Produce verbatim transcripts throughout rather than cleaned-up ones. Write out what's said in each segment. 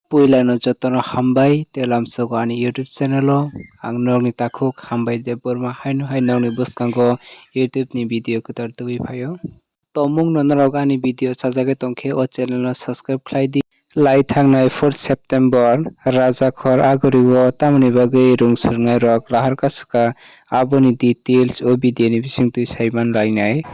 Puilano jotono hambai tei lamsogo ani YouTube channel o. Ang nokni takhuk Hambai Debbarma haino hai nokni bwskango YouTube ni video kwtal tubui phaio. Tomungno norok ani video chajagwi tongkhe o channel no subscribe khlai di. Lai thangnai fourth September Rajakhor Aguri o tamoni bagwi rwng swrwngnairok lahar kasukha, aboni details o video ni bisingtwi saiman lainai.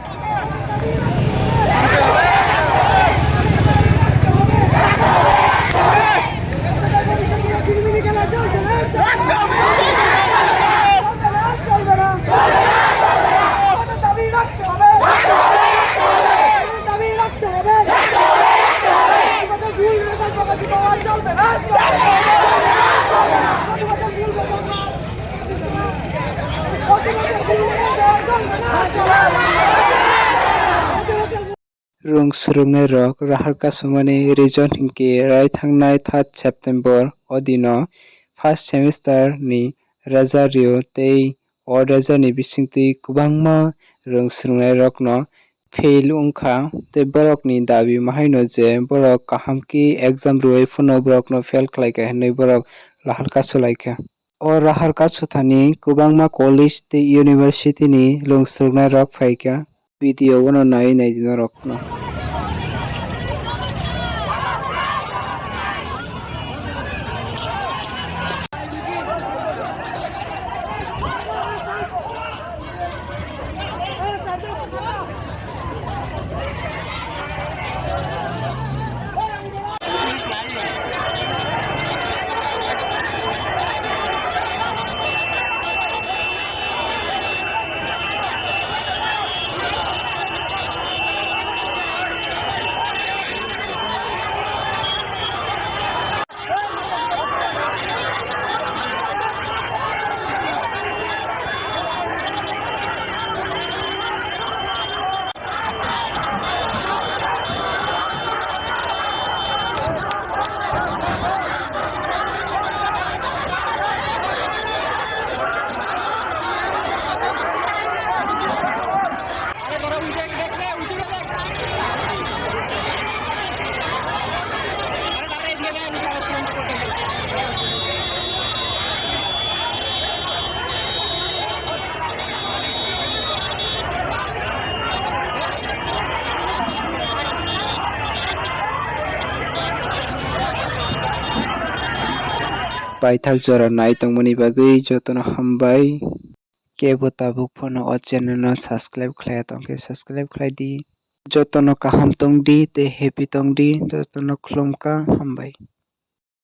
Rwng swrwngnairok lahar kasumani reason hinkhe rai thangnai third September o dino first semester ni result rio tei o result ni bisingtwi kwbangma rwng swrwngnairokno fail wngkha tei borokni dabi mahaino je borok kaham khe exam rwui phano borokno fail khlaikha hinwi borok lahar kasulaikha. O lahar kasuthani kwbangma college tei university ni rwng swrwngnairok phaikha. Video bono naiwi naidi norokno. Paithak jora nai tongmani bagwi jotono hambai. Kebo tabuk phano o channel no subscribe khlaiya tongkhe subscribe khlai di. Jotono kaham tong di tei happy tong di, jotono khulumkha, hambai.